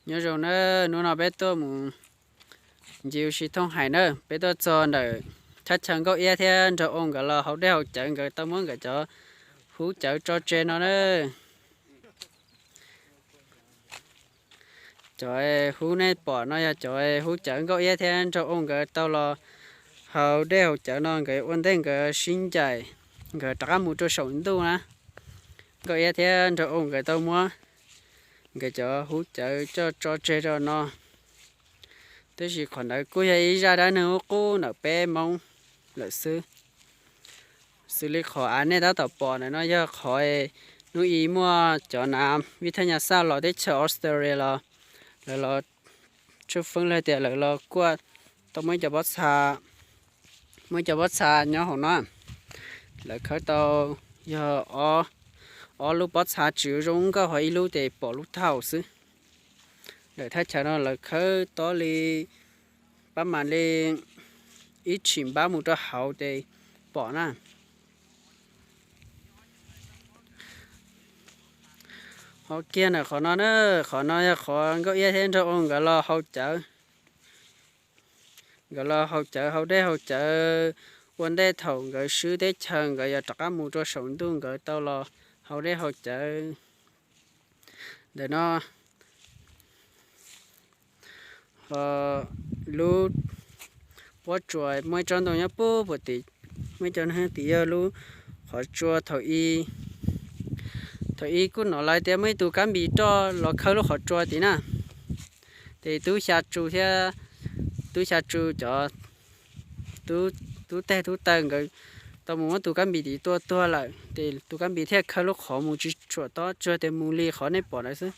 Nyob zoo na, hnub no peb tuaj mus ncig ua si thooj hais na, peb tuaj txog ntawm thaj chaw Nkauj Iab thiab Nraug Oo nkawd los haus dej haus cawv, nkawd tau muab nkawd cov hub cawv tso tseg no na. Cov hub nej pom no yog cov hub cawv Nkauj Iab thiab Nraug Oo nkawd tau los haus dej haus cawv no, nkawd ua ntej nkawd sib ncaim, nkawd rov qab mus rau saum ntuj na. Nkauj Iab thiab Nraug Oo nkawd tau muab nkawd cov hub cawv coj tso tseg rau no. Tab sis qhov ntawd kuj yog ib zaj dab neeg qub qub ntawm peb Hmoob lawm xwb. Xws li qhov av nej tab tom pom ntawm no yog qhov hnub i muaj cov nav vij thaj nyas xaj los teb chaws Australia los, lawv los tshwj xeeb li tias lawv los kuaj tau muaj ib co pob txha, muaj ib co pob txha nyob hauv no. Lawv khawb tau yog ob lub pob txha tsis zoo nkauj, ho ib lub ces pom lub thaum xwb. Lawv thaj chaw no lawv khawb tob li pab mas li ib tshim npab mus rau hauv ces pom na. Ho kiag ntawm qhov no na, qhov no yog qhov Nkauj Iab thiab Nraug Oo nkawd los haus cawv. Nkawd los haus cawv, haus dej haus cawv ua ntej thaum nkawd swb teb chaws, nkawd yuav rov qab mus rau saum ntuj, nkawd tau los haus dej haus cawv ntawm no. Ho lub pob tsuas muaj ib tsob ntoo nyob puag puag tim, muaj ib co neeg tim yog lub qhov tsua thaum i, thaum i kuj hnov lawv tias muaj ib tug kab npis roj los khawb lub qhov tsua tim na. Ces tub Xya Tsu thiab, tub Xya Tsu cov tub teg tub taw nkawd tau mus muab tus kab npis tim tua tuag lawm, ces tus kab npis thiaj khawb lub qhov mus tsis tshua tob, tsuas tias mus li qhov nej pom ntawd xwb.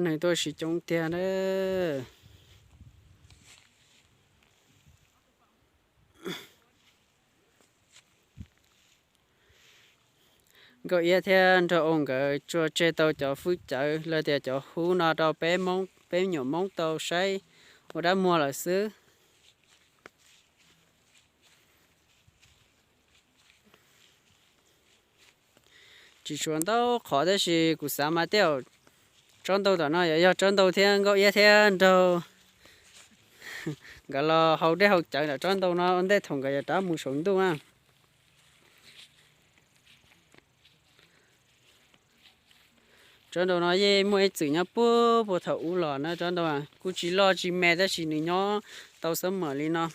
Neeg tuaj siv coob tiag na. Nkauj Iab thiab Nraug Oo nkawd tso tseg tau cov hub cawv los tias cov hub no rau peb Hmoob, peb me nyuam Hmoob tau saib ua dab muag lawm xwb. Tsis tshua ntau qhov tab sis kuv xav mas tej zaum tsob ntoo tom no yuav yog tsob ntoo thiab Nkauj Iab thiab Nraug nkawd los haus dej haus cawv ntawm tsob ntoo no ua ntej thaum nkawd yuav rov mus saum ntuj na. Tsob ntoo no yeej muaj ib txwm nyob puag puag thaum ub los na, tsob ntoo kuj tsis loj tsis me tab sis nws nyob tau xab mam li no.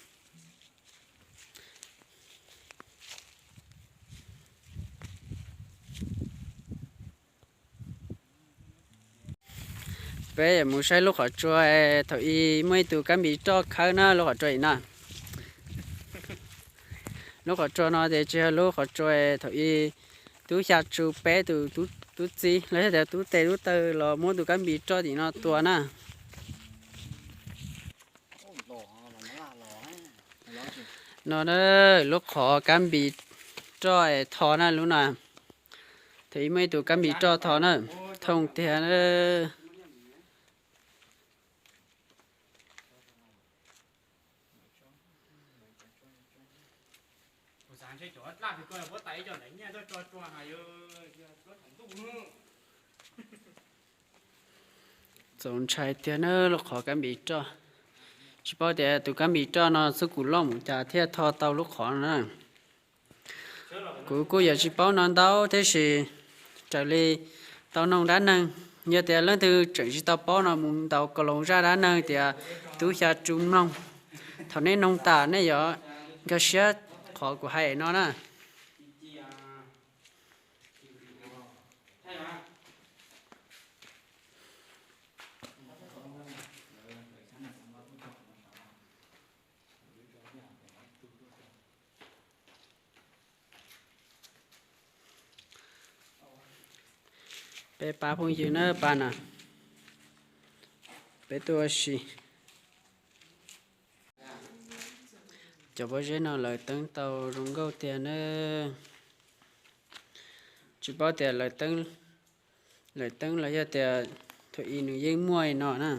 Peb yuav mus saib lub qhov tsua thaum i muaj ib tug kab npis roj khawb na, lub qhov tsua i na. Lub qhov tsua no ces tsis yog lub qhov tsua thaum i tub Xya Tsu peb tus tub txib los yog tias tub tes tub taw los muab tus kab npis roj tim no tua na. No na, lub qhov kab npis roj tho na lub no. Thaum i muaj ib tug kab npis roj tho na, thooj tiag na. Txaus ntshai tiag na lub qhov kab npis roj. Tsis paub tias tus kab npis roj no xub kum loj mus cas thiaj tho tau lub qhov no na. Kuv kuj yuav tsis paub no ntau thiab sis raws li tau noog dab neeg, yog tias leej twg tseem tsis tau paub no mus ntaus koom loo zaj dab neeg tias tub Xya Tsu mloog. Thaum nej noog tas nej yuav nkag siab qhov kuv hais no na. Peb pab phooj ywg na, pab na, peb tuaj ua si. Cov pob zeb no lawv teeb tau zoo nkauj tiag na. Tsis paub tias lawv teeb los yog tias thaum i nws yeej muaj li no na.